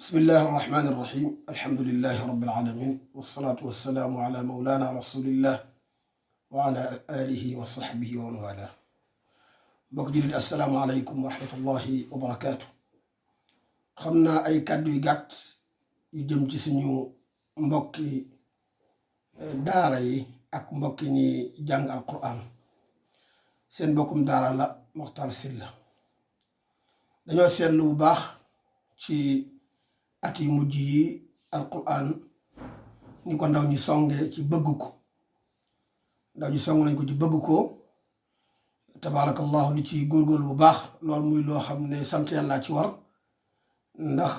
بسم الله الرحمن الرحيم الحمد لله رب العالمين والصلاة والسلام على مولانا رسول الله وعلى آله وصحبه ومن والاه mbokk jullit assalaamu aleykum wa rahmatullahi wa barakaatu. xam naa ay kàddu yu gàtt yu jëm ci suñu mbokki daara yi ak mbokki ñi jàng alquran. seen mbokkum daara la Mokhtar Sylla. dañoo seetlu bu baax ci at yu mujj yi alquran ni ko ndaw ñi songe ci bëgg ko. ndaw ñi song nañ ko ci bëgg ko tabaarakallahu di ci góorgóorlu bu baax loolu muy loo xam ne sant yàlla ci war ndax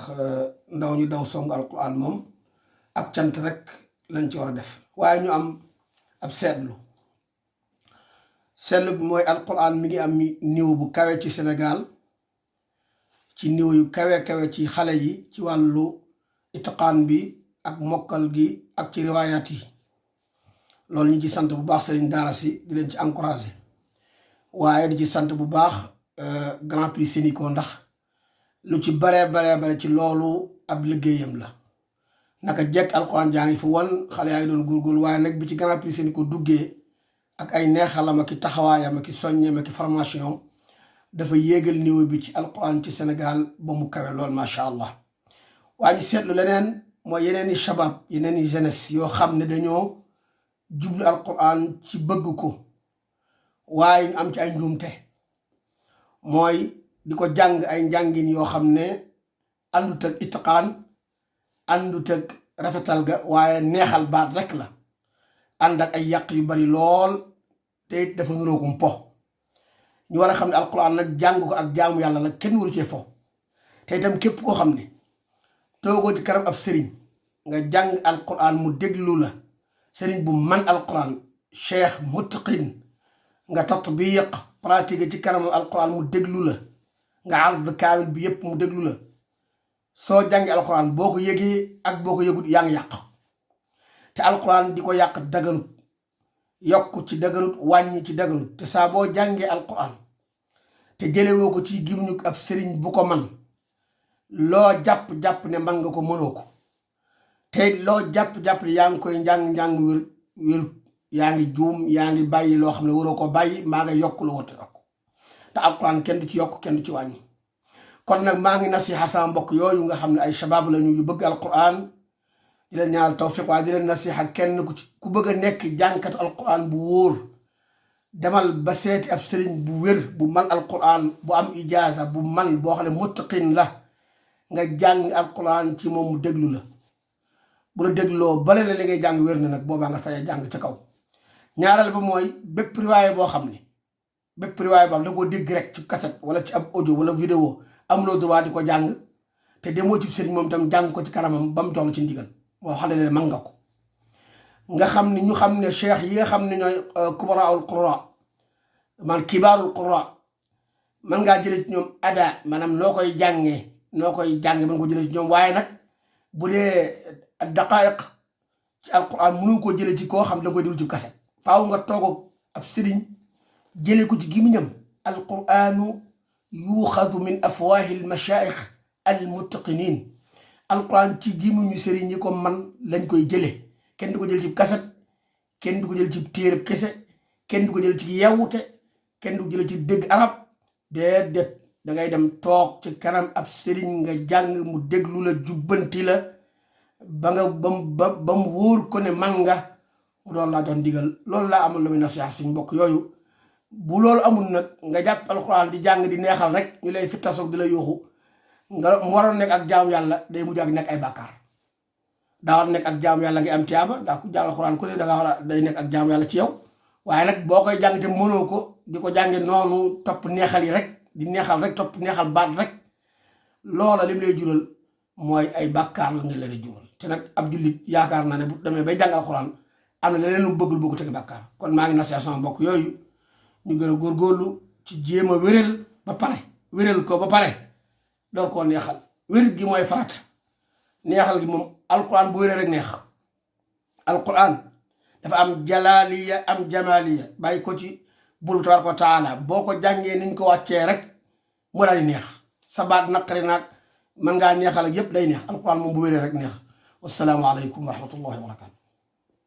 ndaw ñu daw song alquran moom ak cant rek lañ ci war a def. waaye ñu am ab seetlu bi mooy alquran mi ngi am niveau bu kawe ci Sénégal, ci niveau yu kawe ci xale yi ci wàllu itqaan bi ak mokkal gi ak ci riwaayaat yi. loolu ñu ci sant bu baax sëriñ daara si di leen ci encouragé, waaye di ci sant bu baax Grand Prix Sénico ndax lu ci bare ci loolu ab liggéeyam la. naka jekk alxuraan jaa ngi fi won xale yaa ngi doon góorgóorlu, waaye nag bi ci Grand Prix Sénico duggee ak ay neexalam ak i taxawaayam ak i soññeem ak i formation dafa yéegal niveau bi ci alxuraan ci Sénégal ba mu kawe lool macha allah. waaye ñu seetlu leneen mooy yeneen i shabab yeneen i jeunesse yoo xam ne dañoo jublu alquran ci bëgg ko, waaye ñu am ci ay njuumte mooy di ko jàng ay njàngin yoo xam ne àndut ak itqaan, àndut ak rafetal ga, waaye neexal baat rek la, ànd ak ay yàq yu bari lool te it dafa nuróokum po. ñu war a xam ne alquran nag jàng ko ak jaamu yàlla nag kenn waru cee fo. te itam képp koo xam ne toogoo ci kanam ab sëriñ nga jàng alquran mu déglu la, sëriñ bu man alquran cheikh mutqin nga tatbiq pratique ci kanam alquran mu déglu la, nga ard kaamil bi yépp mu déglu la. soo jàngi alquran boo ko yëgee ak boo ko yëgut yaa ngi yàq. te alquran di ko yàq daganut, yokk ci daganut, wàññi ci daganut. te saa boo jàngee alquran te jëlewoo ko ci gimñu ab sëriñ bu ko man, loo jàpp ne man nga ko mënoo ko. te loo jàpp ne yaa ngi koy njàng wérut, yaa ngi juum, yaa ngi bàyyi loo xam ne waroo ko bàyyi, maa nga yokk lu wata yokk. te alquran kenn du ci yokk kenn du ci wàññi. kon nag maa ngi nasiha sama mbokk yooyu nga xam ne ay shabab lañu yu bëgg alquran, di leen ñaanal tawfiq, waaye di leen nasiha kenn ku bëgg a nekk jànkatu alquran bu wóor, demal ba seeti ab sëriñ bu wér bu man alquran, bu am ijaasa, bu man boo xam ne muttaqin la, nga jàng alquran ci moom mu déglu la. bu la dégloo bale la li ngay jàng wér na nag boobaa nga sañ a jàng ca kaw. ñaareel ba mooy bépp riwaaye boo xam ne da koo dégg rek ci cassette wala ci ab audio wala vidéo, amuloo droit di ko jàng te demoo ci sëriñ moom tam jàng ko ci kanamam ba mu jox la ci ndigal moo xam ne man nga ko. nga xam ne ñu xam ne cheikh yi nga xam ne ñooy kubaraul qurra, man kibaarul qurra, man ngaa jëlee ci ñoom ada, maanaam noo koy jàng mën ko jëlee ci ñoom. waaye nag bu dee daqaayiq ci alquran mënu ko jëlee ci koo xam da koy déglu ci kaset. faaw nga toog ab sëriñ jëlee ko ci gémmiñam. alquranu yuuxadu min afwaahi almashaayix almuttaqinin. alquran ci gémmiñu sëriñ yi ko man lañ koy jëlee. kenn du ko jël ci kaset, kenn du ko jël ci téereb kese, kenn du ko jël ci yewwute, kenn du ko jël ci dégg arab. déedéet, da ngay dem toog ci kanam ab sëriñ nga jàng mu déglu la, jubbanti la ba mu wóor ko ne man nga, mu doon laa doon digal. loolu laa amul lu muy nasiha suñ mbokk yooyu. bu loolu amul nag nga jàpp alxuraan di jàng di neexal rek ñu lay fi tasoog di la yuuxu, nga mu waroon nekk ak jaamu yàlla day mujj ak nekk ay bàkkaar. daa war nekk ak jaamu yàlla ngay am tiyaaba, daa ku jàng alxuraan ku ne da nga war a day nekk ak jaamu yàlla ci yow. waaye nag boo koy jàng te mënoo ko, di ko jànge noonu topp neexal yi rek, di neexal rek topp neexal baat rek, loola lim lay jural mooy ay bàkkaar la nga leen a jural. te nag ab jullit yaakaar naa ne bu demee bay jàng alxuraan am na leneen lu mu bëggul bëggu tegi bàkkaar. kon maa ngi nasiha sama mbokk yooyu ñu gën a góorgóorlu ci jéem a wéral ko ba pare door koo neexal. wér gi mooy farata, neexal gi moom alquran bu wéree rek neex. alquran dafa am jalaaliya am jamaaliya, bàyyi ko ci buur bi tabaaraka wa taala. boo ko jàngee niñ ko wàccee rek mu daal di neex. sa baat naqari naag mën ngaa neexal ak yëpp day neex alquran moom bu wéree rek neex wassalaamu aleykum wa rahmatullahi wa barakatu